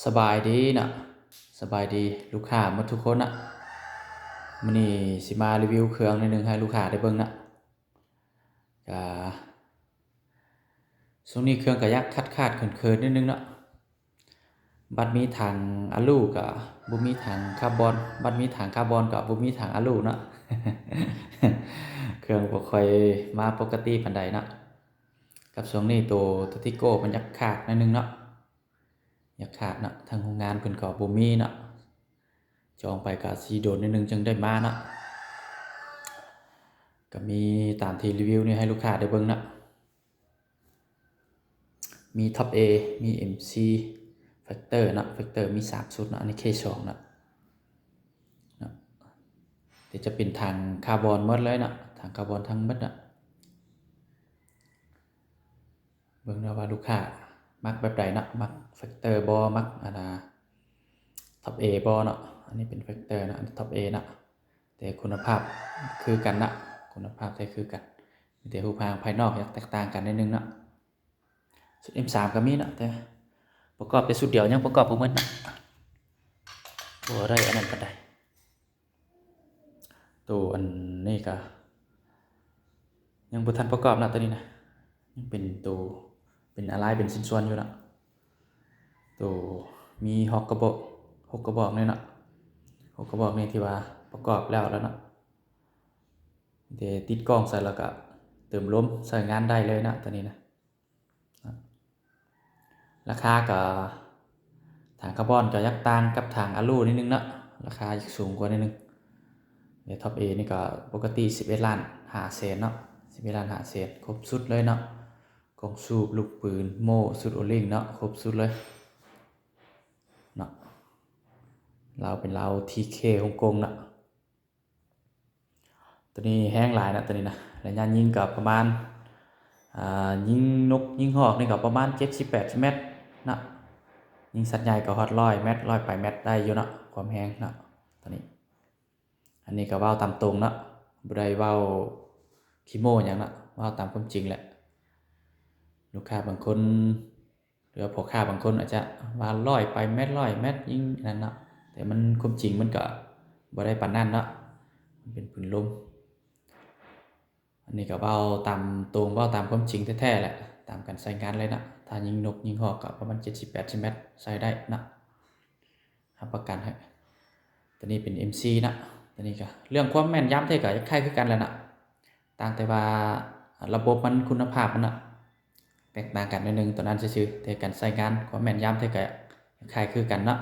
ສະບາຍດີເນາະ ສະບາຍດີລູກຄ້າໝົດທຸກຄົນເນາະ. ມື້ນີ້ຊິມາຣີວິວເຄື່ອງໜ້ອຍໜຶ່ງໃຫ້ລູກຄ້າໄດ້ເບິ່ງເນາະ. ກະຊ່ວງນີ້ເຄື່ອງກະຍັງຂາດໆເຂີນໆໜ້ອຍໜຶ່ງເນາະ. ບັດມີຖັງອາລູກະບໍ່ມີຖັງຄາບອນ, ບັດມີຖັງຄາບອນກະບໍ່ມີຖັງອາລູເນາະ. ເຄື່ອງບໍ່ຄ່ອຍມາປົກກະຕິປານໃດເນາະ. ກັບຊ່ວງນີ້ໂຕ ໂຕຕິໂກ້ມັນຍັງຂາດໜ້ອຍໜຶ່ງເນາະ. ຍັງຂາດເນາະ, ທາງໂຮງງານເພິ່ນກໍບໍ່ມີເນາະ. ຈອງໄປກໍຊິໂດນໜ້ອຍໜຶ່ງຈຶ່ງໄດ້ມາເນາະ. ກໍມີຕາມທີ່ຣີວິວນີ້ໃຫ້ລູກຄ້າໄດ້ເບິ່ງເນາະ. ມີທັອບເອ ມີເອັມຊີ ແຟັກເຕີເນາະ, ແຟັກເຕີມີສາມຊຸດເນາະ, ອັນນີ້ເຄສອງເນາະ ເນາະ. ແຕ່ຈະເປັນຖັງຄາບອນໝົດເລີຍເນາະ, ຖັງຄາບອນທັງໝົດເນາະ. ເບິ່ງເນາະວ່າລູກຄ້າມັກແບບໃດເນາະ, ມັກແຟັກເຕີບໍ່, ມັກອັນນ່າທັອບເອບໍ່ເນາະ. ອັນນີ້ເປັນແຟັກເຕີເນາະ, ອັນນີ້ທັອບເອເນາະ. ແຕ່ຄຸນນະພາບຄືກັນເນາະ, ຄຸນນະພາບແທ້ຄືກັນ, ມີແຕ່ຮູບຮ່າງພາຍນອກຈະແຕກຕ່າງກັນໜ້ອຍໜຶ່ງເນາະ. ຊຸດເອັມສາມກໍມີເນາະ, ແຕ່ປະກອບແຕ່ຊຸດດຽວ ຍັງປະກອບບໍ່ໝົດເນາະ, ບໍ່ໄດ້ອັນນັ້ນປານໃດ. ໂຕອັນນີ້ກະຍັງບໍ່ທັນປະກອບເນາະ, ໂຕນີ້ນະ ຍັງເປັນໂຕ ເປັນອາລາຍ ເປັນຊິ້ນສ່ວນຢູ່ເນາະ. ໂຕມີຫົກກະບອກ ຫົກກະບອກນີ້ເນາະ, ຫົກກະບອກນີ້ທີ່ວ່າປະກອບແລ້ວແລ້ວເນາະ. ແຕ່ຕິດກ້ອງໃສ່ແລ້ວກະເຕີມລົມໃຊ້ງານໄດ້ເລີຍເນາະ ໂຕນີ້ນະ. ລາຄາກໍ ຖັງຄາບອນກໍຍັງຕ່າງກັບຖັງອາລູໜ້ອຍໜຶ່ງເນາະ, ລາຄາຍັງສູງກວ່າໜ້ອຍໜຶ່ງ. ແຕ່ທັອບເອນີ້ກໍປົກກະຕິສິບເອັດລ້ານຫ້າແສນເນາະ, ສິບເອັດລ້ານຫ້າແສນ ຄົບຊຸດເລີຍເນາະ. ກ້ອງສູບ, ລູກປືນ, ໂມ່, ຊຸດໂອລິງເນາະ, ຄົບຊຸດເລີຍເນາະ. ລາວເປັນລາວທີເຄຮົງກົງເນາະ. ໂຕນີ້ແຮງຫຼາຍນະ ໂຕນີ້ນະ, ໄລຍະຍິງກໍປະມານ ອ່າ ຍິງນົກຍິງຮອກນີ້ກໍປະມານເຈັດສິບແປດສິບແມັດນະ, ຍິງສັດໃຫຍ່ກໍຮອດຮ້ອຍແມັດ ຮ້ອຍປາຍແມັດໄດ້ຢູ່ເນາະ, ຄວາມແຮງເນາະ ໂຕນີ້. ອັນນີ້ກໍເວົ້າຕາມຕົງເນາະ, ບໍ່ໄດ້ເວົ້າຂີ້ໂມ້ຫຍັງເນາະ, ເວົ້າຕາມຄວາມຈິງແຫຼະ. ລູກຄ້າບາງຄົນ ຫຼືວ່າພໍ່ຄ້າບາງຄົນອາດຈະວ່າຮ້ອຍປາຍແມັດ ຮ້ອຍແມັດຍິງອັນນັ້ນເນາະ, ແຕ່ມັນ ຄວາມຈິງມັນກໍບໍ່ໄດ້ປານນັ້ນເນາະ, ມັນເປັນປືນລົມ. ອັນນີ້ກໍເວົ້າຕາມຕົງ ເວົ້າຕາມຄວາມຈິງແທ້ໆແຫຼະ, ຕາມການໃຊ້ງານເລີຍເນາະ. ຖ້າຍິງນົກຍິງຮອກກໍປະມານເຈັດສິບແປດສິບແມັດໃຊ້ໄດ້ເນາະ. ຮັບປະກັນໃຫ້. ຕົວນີ້ເປັນເອັມຊີເນາະ, ຕົວນີ້ກໍເລື່ອງຄວາມແມ່ນຢຳແທ້ກໍຄ້າຍຄືກັນແຫຼະເນາະ, ຕ່າງແຕ່ວ່າລະບົບມັນ ຄຸນນະພາບມັນເນາະ ແຕກຕ່າງກັນໜ້ອຍໜຶ່ງ ຕົວນັ້ນຊື່ໆ, ແຕ່ການໃຊ້ງານຄວາມແມ່ນຢຳແທ້ກໍຄ້າຍຄືກັນເນາະ,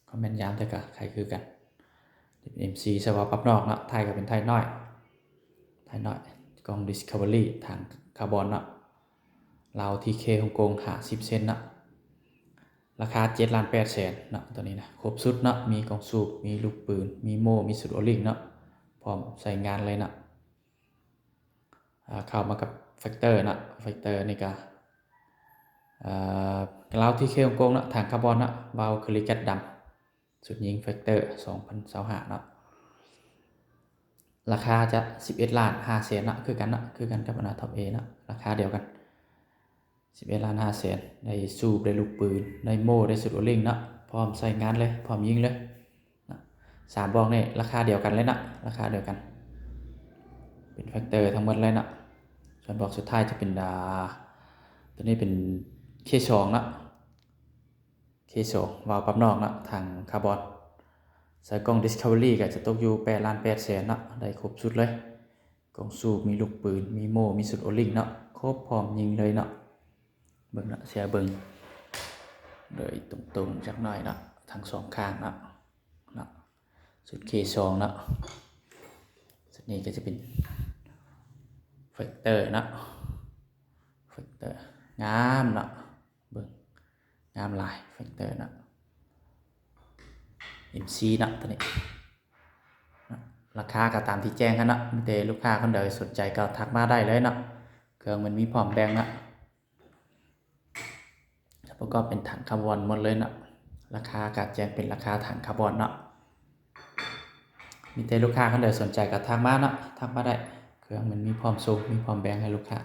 ຄວາມແມ່ນຢຳແທ້ກໍຄ້າຍຄືກັນ. ເປັນເອັມຊີສະເພາະປັບນອກເນາະ, ທ້າຍກໍເປັນທ້າຍນ້ອຍ, ທ້າຍນ້ອຍ, ກ້ອງດິສຄັບເວີຣີ ຖັງຄາບອນເນາະ. ລາວ ທີເຄ ຮົງກົງ ຫ້າສິບເຊັນເນາະ, ລາຄາເຈັດລ້ານແປດແສນເນາະ. ຕົວນີ້ນະ ຄົບຊຸດເນາະ, ມີກ້ອງສູບ ມີລູກປືນ ມີໂມ່ ມີຊຸດໂອລິງເນາະ, ພ້ອມໃຊ້ງານເລີຍເນາະ. ອາ ເຂົ້າມາກັບແຟັກເຕີເນາະ, ແຟັກເຕີນີ້ກະ ອາ ລາວ ທີເຄ ຮົງກົງເນາະ, ຖັງຄາບອນເນາະ, ວາວຄຣີແກັດດຳ. ຊຸດຍິງແຟັກເຕີ ສອງພັນຊາວຫ້າເນາະ, ລາຄາຈະສິບເອັດລ້ານຫ້າແສນເນາະ, ຄືກັນເນາະ, ຄືກັນກັບອັນນາທັອບເອເນາະ, ລາຄາດຽວກັນ ສິບເອັດລ້ານຫ້າແສນ. ໄດ້ສູບ ໄດ້ລູກປືນ ໄດ້ໂມ່ ໄດ້ຊຸດໂອລິງເນາະ, ພ້ອມໃຊ້ງານເລີຍ ພ້ອມຍິງເລີຍເນາະ. ສາມບອກນີ້ລາຄາດຽວກັນເລີຍເນາະ, ລາຄາດຽວກັນ, ເປັນແຟັກເຕີທັງໝົດເລີຍເນາະ. ສ່ວນບອກສຸດທ້າຍຈະເປັນ ອາ ຕົວນີ້ເປັນ ເຄສອງເນາະ. ເຄສອງ ວາວປັບນອກເນາະ, ຖັງຄາບອນ. ໃສ່ກ້ອງດິສຄັບເວີຣີກໍຈະຕົກຢູ່ແປດລ້ານແປດແສນເນາະ, ໄດ້ຄົບຊຸດເລີຍ, ກ້ອງສູບ ມີລູກປືນ ມີໂມ່ ມີຊຸດໂອລິງເນາະ, ຄົບພ້ອມຍິງເລີຍເນາະ. ເບິ່ງເນາະ, ເສຍເບິ່ງໂດຍຕົງໆຈັກໜ້ອຍເນາະ, ທັງສອງຂ້າງເນາະ, ເນາະ. ຊຸດເຄສອງເນາະ, ຊຸດນີ້ກໍຈະເປັນແຟັກເຕີເນາະ, ແຟັກເຕີງາມເນາະ. ເບິ່ງ ງາມຫຼາຍ ແຟັກເຕີເນາະ, ເອັມຊີເນາະ ຕົວນີ້ເນາະ. ລາຄາກໍຕາມທີ່ແຈ້ງຫັ້ນເນາະ, ມີແຕ່ລູກຄ້າຄົນໃດສົນໃຈກໍທັກມາໄດ້ເລີຍເນາະ, ເຄື່ອງມັນມີພ້ອມແບ່ງເນາະ. ປະກອບເປັນຖັງຄາບອນໝົດເລີຍເນາະ, ລາຄາກໍແຈ້ງເປັນລາຄາຖັງຄາບອນເນາະ. ມີແຕ່ລູກຄ້າຄົນໃດສົນໃຈກໍທັກມາເນາະ, ທັກມາໄດ້, ເຄື່ອງມັນມີພ້ອມສົ່ງ ມີພ້ອມແບ່ງໃຫ້ລູກຄ້າ